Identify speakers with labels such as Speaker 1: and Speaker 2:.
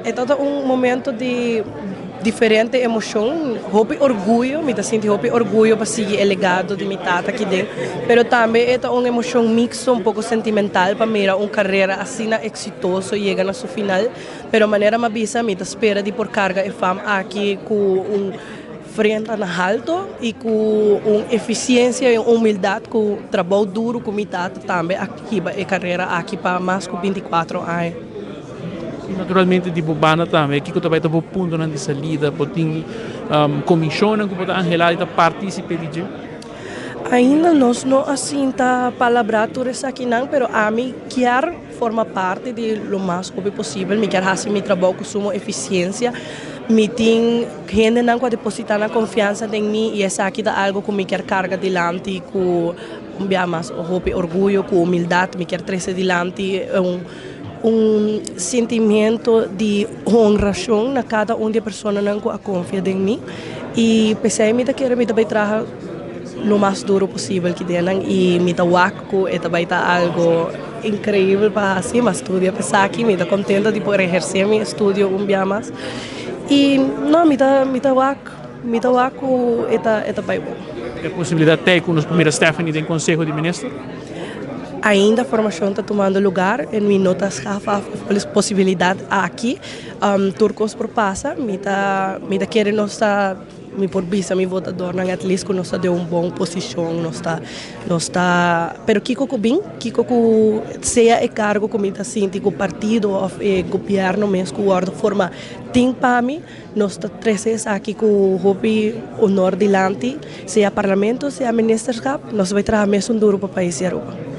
Speaker 1: E ta un momento di diferente emocion, hopi orguyo, mi ta sinti hopi orguyo pa sigui e legado di mi tata aki den, pero tambe e ta un emocion mixto, un poco sentimental pa mira un carera asina exitoso yega na su final, pero manera mi a bisa, mi ta spera di por carga e fam aki cu un frente na halto y cu un eficiencia y un humildad cu trabou duro cu mi tata tambe a hiba e carera aki pa mas cu 24 aña.
Speaker 2: Y naturalmente di bo banda tambe, kico ta bay ta bo puntonan di salida? Bo tin comisionnan cu bo ta anhela di ta participe di dje?
Speaker 1: Ainda nos no a sinta palabra tur esakinan, pero ami kier forma parti di lo mas hopi posibel. Mi kier haci mi trabou cu sumo eficiencia. Mi tin hendenan cu a deposita nan confiansa den mi y esaki ta algo cu mi kier carga dilanti cu un bia mas hopi orguyo, cu humildad. Mi kier trece dilanti un sentimiento di honracion na cada un di e personanan cu a confia den mi. Y p'esey mi ta kere mi ta bay traha lo mas duro posibel ki denan y mi ta wak cu e ta bay ta algo increibel pa haci. Mi a studia p'esaki, mi ta contento di por eherce mi estudio un bia mas. Y no, mi ta wak cu e ta bay bon.
Speaker 2: E posibilidad t'ey cu nos por mira Stephanie den Conseho di Minister?
Speaker 1: Ainda formacion ta tumando lugar y mi no ta schaaf af e posibilidad aki. Tur cos por pasa, mi ta kere nos ta, mi por bisa mi votadornan at least cu nos ta den un bon posicion, nos ta, pero kico cu bin, kico cu sea e cargo cu mi ta sinti cu partido of e gobierno mes cu wordo forma tin pa mi, nos ta trece esaki cu hopi honor dilanti, sea parlamento, sea ministerschap, nos ta bay traha mesun duro pa pais di Aruba.